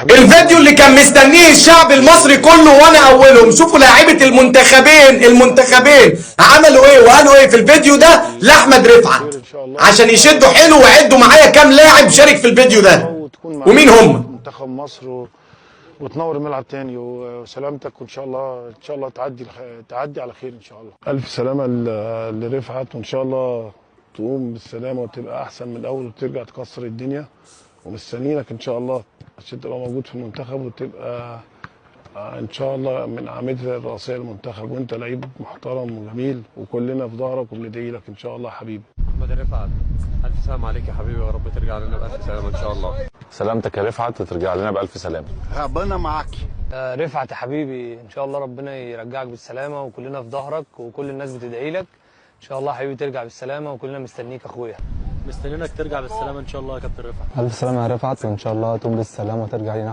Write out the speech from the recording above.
الفيديو اللي كان مستنيه الشعب المصري كله وانا اولهم. شوفوا لاعيبه المنتخبين عملوا ايه وقالوا ايه في الفيديو ده لاحمد رفعت عشان يشدوا حيله، وعدوا معايا كام لاعب شارك في الفيديو ده ومين هم. منتخب مصر وتنور الملعب تاني، وسلامتك، وان شاء الله ان شاء الله تعدي على خير ان شاء الله. الف سلامه لرفعت، وان شاء الله تقوم بالسلامة وتبقى احسن من الاول وترجع تكسر الدنيا، ومستنيينك ان شاء الله عشان تبقى موجود في المنتخب وتبقى ان شاء الله من اعمدة الرئاسية للمنتخب، وانت لعيب محترم وجميل وكلنا في ظهرك وبندعي لك ان شاء الله حبيبي. احمد رفعت، الف سلامه عليك يا حبيبي، يا رب ترجع لنا بالف سلامه ان شاء الله. سلامتك يا رفعت، ترجع لنا بالف سلامه. ربنا معاك رفعت يا حبيبي، ان شاء الله ربنا يرجعك بالسلامة وكلنا في ظهرك وكل الناس بتدعي لك ان شاء الله حبيبي، ترجع بالسلامة وكلنا مستنيك اخويا. مستنيينك ترجع بالسلامة ان شاء الله يا كابتن رفعت. الف سلامه يا رفعت، وان شاء الله تقوم بالسلامة وترجع لنا.